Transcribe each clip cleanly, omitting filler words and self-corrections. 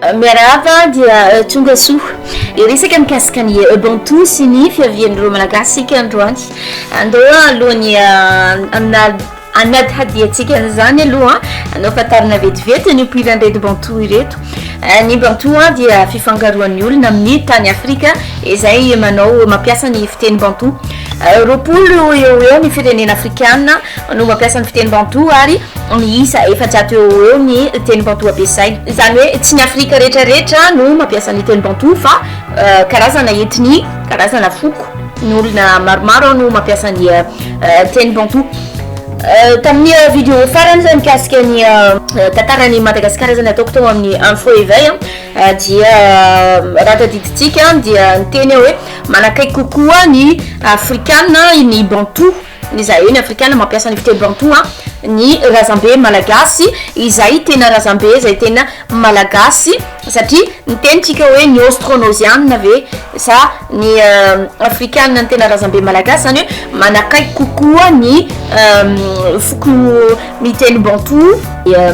Miarahaba dia tonga soa. Hiresaka mikasika ny Bantou sy ny fiavian'ireo Malagasy isika androany. Andao alohan'ny hanadihadiantsika an'izany aloha, andao fantarina vetivety ny nipoiran'ireto Bantou ireto. Ny Bantou dia fifangaroan'ny olona amin'ny tany Afrika izay manao mampiasa ny fiteny Bantou. 20 eo ho eo ny firenena afrikana no mampiasa ny fiteny Bantou ary miisa 400 eo ho eo ny teny Bantou ampiasaina. Izany hoe tsy ny Afrika rehetra rehetra no mampiasa ny teny Bantou fa karazana ethnie, karazana foko, ny olona maromaro no mampiasa ny teny Bantou. Tamin'ny video farany izay mikasika ny tantaran'i Madagasikara izay nataoko tao amin'ny Info Eveil dia raha tadidintsika dia niteny aho hoe manakaiky kokoa ny Afrikana ny Bantou. Izay hoe ny Afrikana mampiasa ny fiteny bantou an, ny razambe malagasy izay tena razambe izay tena malagasy satria niteny tsika hoe ny Austronosiana ve sa ny Afrikana ny tena razambe malagasy, zany hoe manakaiky kokoa ny foko miteny bantou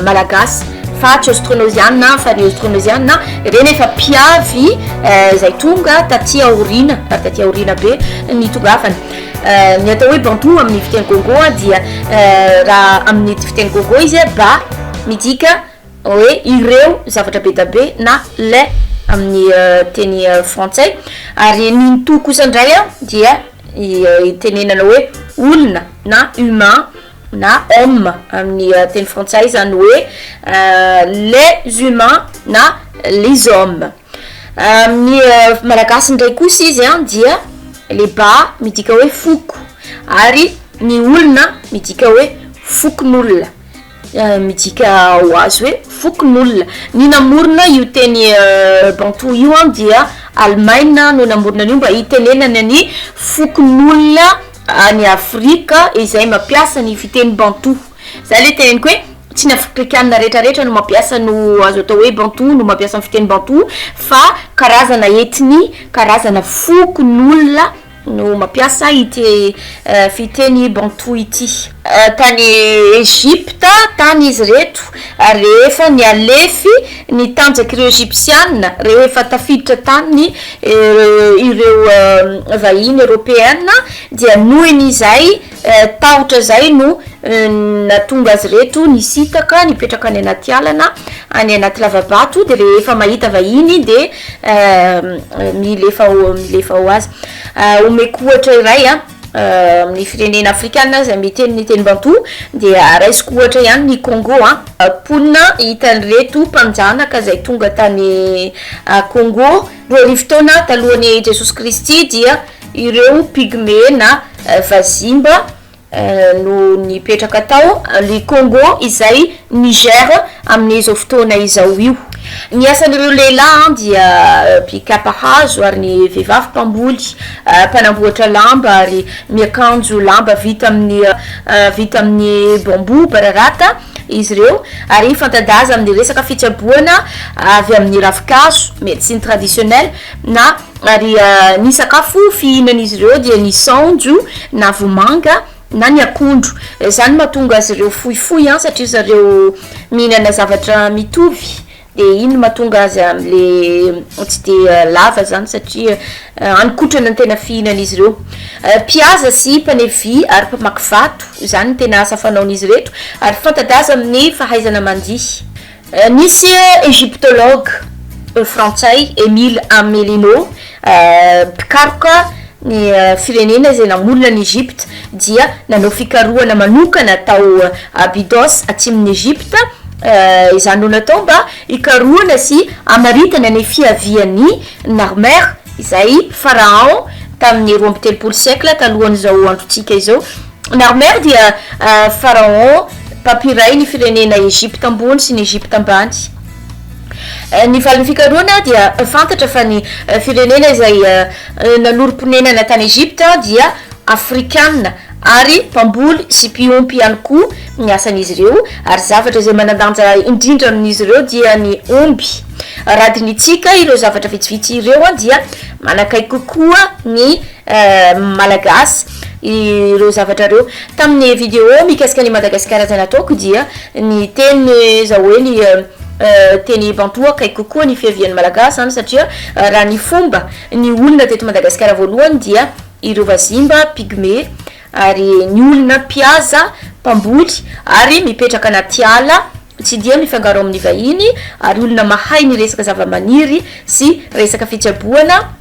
malagasy fa tsy Austronosiana fa ny Austronosiana ireny efa mpiavy izay tonga taty aoriana ary taty aoriana be nitongavany. Ny atao hoe bantou amin'ny fiteny kôngô dia raha amin'ny fiteny kôngô izy ba midika hoe ireo zavatra be da be na les amin'ny teny frantsay, ary ny ntu kosa indray dia itenenana hoe olona na humain na homme amin'ny teny frantsay, izany hoe les humains na les hommes. Amin'ny malagasy indray kosa izy an dia le ba midika hoe foko ary ny olona midika hoe fokonolona, midika ho azy hoe fokonolona. Ny namorona io teny bantou io an dia Alemaina no namorona an'io mba hitenenana ny fokonolona any Afrika izay mampiasa ny fiteny bantou. Zay le teneniko hoe tsy ny afrikana rehetra rehetra no mampiasa no azo atao hoe bantou no mampiasa ny fiteny bantou fa karazana ethnie, karazana fokon'olona no mampiasa ity fiteny bantou ity. Tany Egypta tany izy ireto ary rehefa nihalefy ny tanjak'ireo Egyptiana rehefa tafiditra tany ireo vahiny eropeana dia nohon'izay Tahotra izay no nahatonga azy ireto nisintaka nipetraka any anaty ala na any anaty lava-bato de rehefa mahita vahiny de milefa milefa ho azy. Omeko ohatra iray an, amin'ny firenena afrikana izay miteny ny teny bantou de raisiko ohatra ihany ny Congo an, mponina hitan'ireto mpanjanaka izay tonga tany Congo 2000 taona talohan'i Jesosy Kristy dia Ireo pygmées na vazimba no nipetraka tao ry Congo izay Niger amin'izao fotoana izao io. Ny asan'ireo lehilahy dia mpikapa hazo ary ny vehivavy mpamboly, mpanamboatra lamba ary miakanjo lamba vita amin'ny vita amin'ny bambou bararata izy ireo ary fanta-daza amin'ny resaka fitsaboana avy amin'ny ravin-kazo, médecine traditionnelle, na Ary ny sakafo fihinan'izy ireo dia ny saonjo na vomanga na ny akondro. Izany no mahatonga azy ireo fohifohy an, satria zareo mihinana zavatra mitovy de iny no mahatonga azy amle tsy de lava zany satria haninkotrana no tena fihinan'izy ireo. Mpihaza sy mpanefy vy ary mpamaky vato, izany no tena asa fanaon'izy ireto ary fanta-daza amin'ny fahaizana mandihy. Nisy Egyptologue frantsay, Emile Amelino, mpikaroka ny firenena izay namorona an'i Egypte dia nanao fikarohana manokana tao Abydos atsimon'i Egypte, izany no natao mba hikarohana sy hamaritana ny fiavian'i Narmer izay pharaon tamin'ny 32 siècle talohan'izao androntsika izao. Narmer dia pharaon mpampiray ny firenena Egypta ambony sy ny Egypta ambany. Ny valin'ny fikarohana dia fantatra fa ny firenena izay nanorim-ponenana tany Egypta dia Afrikana ary mpamboly sy mpiompy ihany koa ny asan'izy ireo ary zavatra izay manan-danja indrindra amin'izy ireo dia ny omby. Raha dinihintsika ireo zavatra vitsivitsy ireo dia manakaiky kokoa ny Malagasy ireo zavatra ireo. Tamin'ny video mikasika an'i Madagasikara izay nataoko dia niteny za hoe ny. teny bantou akaiky kokoa ny fiavian'ny Malagasy izany satria raha ny fomba ny olona teto Madagasikara voalohany dia ireo vazimba, pygmée, ary ny olona mpihaza, mpamboly ary mipetraka anaty ala tsy dia mifangaro amin'ny vahiny ary olona mahay ny resaka zavamaniry sy resaka fitsaboana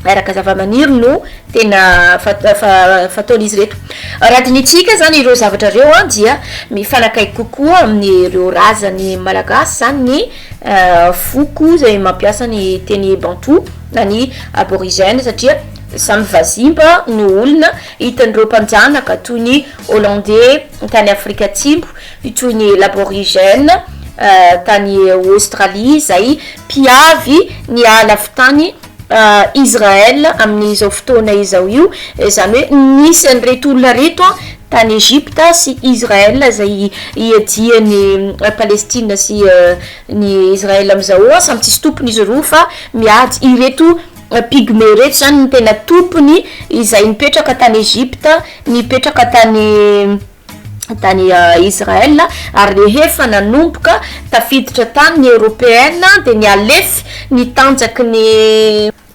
araka zavamaniry no tena fataon'izy ireto. Raha dinihintsika izany ireo zavatra ireo dia mifanakaiky kokoa amin'ireo razan'ny Malagasy izany ny foko izay mampiasa ny teny bantou na ny aborigène satria samy vazimba no olona hitan'ireo mpanjanaka toy ny Hollandais tany Afrika Atsimo, toy ny l'aborigène tany Aostralia izay mpiavy niala avy tany Israël amin'izao fotoana izao io, izany hoe nisy an'ireto olona ireto tany Egypte sy Israël izay iadian'i Palestine sy ny Israël amin'izao, samy tsisy tompony izy roa fa miady, ireto pygmée ireto izany no tena tompony izay nipetraka tany Egypte, nipetraka tany tany Israël ary rehefa nanomboka tafiditra tany ny Eoropeana dia nihalefy ny tanjaky ny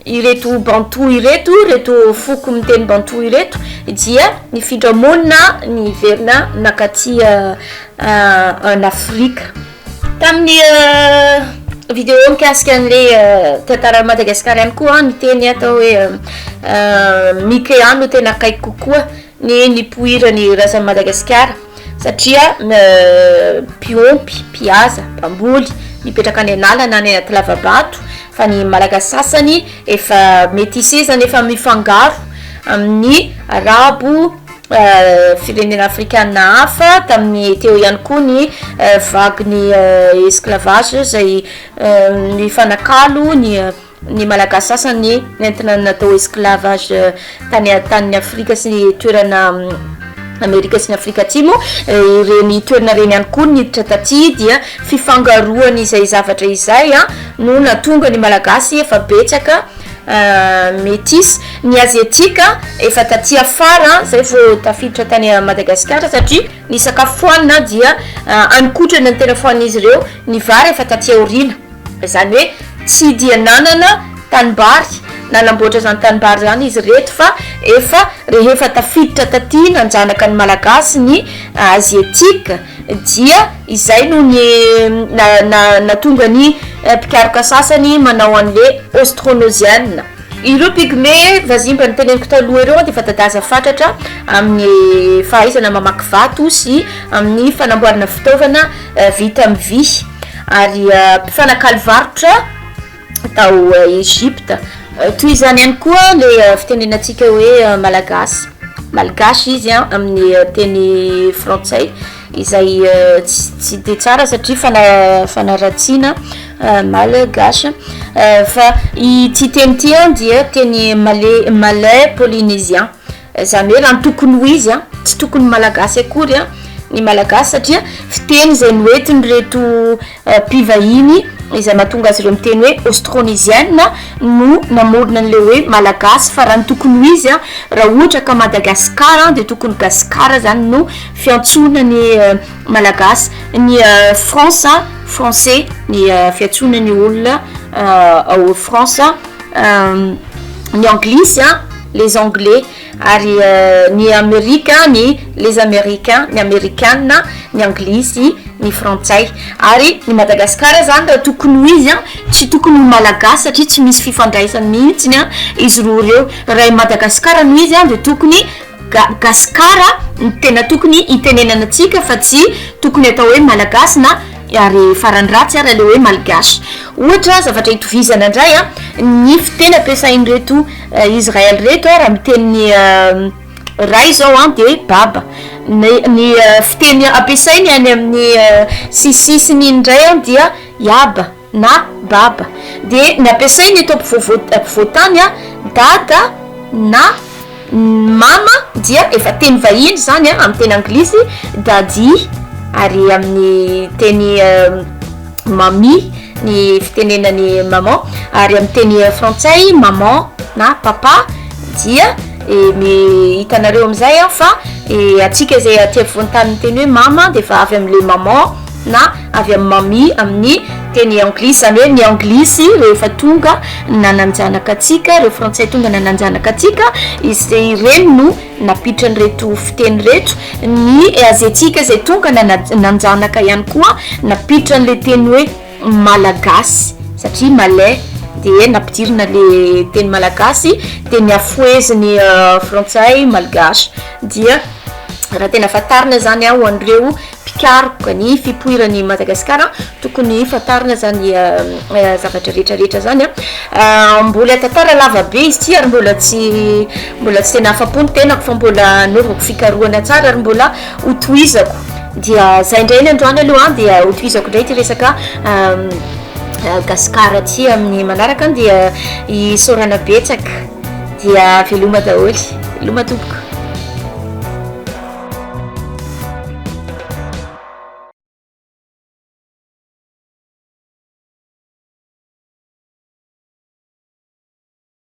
ireto Bantou ireto, ireto foko miteny Bantou ireto dia nifindra monina niverina nankaty en Afrika. Tamin'ny vidéo mikasika an'le tantaran'i Madagasikara ihany koa niteny aho tao hoe Mikea no tena akaiky kokoa ny nipoiran'ny razan'i Madagasikara satria mpiompy, mpihaza, mpamboly, mipetraka any an'ala na any anaty lava-bato fa ny Malagasy sasany efa métissé zany efa mifangaro amin'ny arabo, firenena afrikana hafa, tamin'ny teo ihany koa ny vague-n'ny esclavage zay nifanakalo ny ny malagasy sasany nentina natao esclavage tany tanin'i Afrika sy ny toerana Amerika sy ny Afrika Atsimo, ireny toerana ireny ihany koa niditra taty dia fifangaroan'izay zavatra izay an no nahatonga ny malagasy efa betsaka metis, ny aziatika efa taty afara zay vao tafiditra tany Madagasikara satria ny sakafo fohanina dia haninkotrana ny tena fohanin'izy ireo, ny vary efa taty aoriana. Izany hoe tsy dia nanana tanimbary nanamboatra izany tanimbary izany izy ireto fa efa rehefa tafiditra taty nanjanaka ny Malagasy ny Aziatika dia izay no ny nahatonga ny mpikaroka sasany manao an'le Austronesiana. Ireo pygmées vazimba noteneniko taloha ireo dia fanta-daza fatratra amin'ny fahaizana mamaky vato sy amin'ny fanamboarana fitaovana vita amin'ny vy ary mpifanakalo varotra tao Egypta. Toy izany ihany koa ilay fitenenantsika hoe malagasy, malgache izy amin'ny teny frantsay izay tsy dia tsara satria fanaratsiana malgache fa ity teny ity dia teny malais malais polynésien. Izany hoe raha ny tokony ho izy an, tsy tokony malagasy akory an ny malagasy satria fiteny izay noentin'ireto mpivahiny izay mahatonga azy ireo miteny hoe austronesienne no namorona an'ilay hoe malagasy fa raha ny tokony ho izy an, raha ohatra ka Madagascar dia tokony Gasikara zany no fiantsoana ny malagasy, ny France français ny fiantsoana ny olona ao France. Ny anglisy an, les anglais, ary ny amerika ny les americains, ny amerikana, ny anglisy, ny frantsay. Ary ny Madagasikara zany raha tokony ho izy an, tsy tokony ho malagasy satria tsy misy fifandraisany mihitsiny an izy roa ireo. Raha i Madagasikara no izy an de tokony Ga- gasikara no tena tokony hitenenana antsika fa tsy tokony atao hoe malagasy na ary farany ratsy ary aleo hoe malgache. Ohatra zavatra itovizana indray an, ny fiteny ampiasain'ireto Israel ireto raha miteny ny ray izao an de baba, ny ny fiteny ampiasainy any amin'ny sisisiny iny indray an dia yaba na baba, de ny ampiasainy eto ampovoa- ampovoantany an dada na Ny mama dia efa teny vahiny izany an, amin'ny teny anglisy daddy ary amin'ny teny mamie ny fitenena ny maman ary amin'ny teny frantsay maman na papa dia hitanareo amin'izay an fa antsika izay aty afovoan-tany miteny hoe mama dia efa avy amin'ilay maman. na avy amin'ny mami amin'ny teny anglisy, izany hoe ny anglisy rehefa tonga nananjanaka antsika, ireo frantsay tonga nananjanaka antsika, izay ireny no nampiditra an'ireto fiteny ireto, ny aziatika izay tonga nanjanaka ihany koa nampiditra an'ilay teny hoe malagasy satria malais dia nampidirina le teny malagasy dia nihafohezin'ny frantsay malgache dia raha tena fantarina zany ho an'ireo mpikaroka ny fipoiran'i Madagasikara tokony fantarina zany zavatra rehetra rehetra zany an, mbola tantara lava be izy ity ary mbola tsy mbola tsy tena afa-po ny tenako fa mbola anaovako fikarohana tsara ary mbola ho tohizako dia zay indray ny androany aloha an dia ho tohizako indray ity resaka Gasikara ity amin'ny manaraka an dia isaorana betsaka dia veloma daholo, veloma tompoko.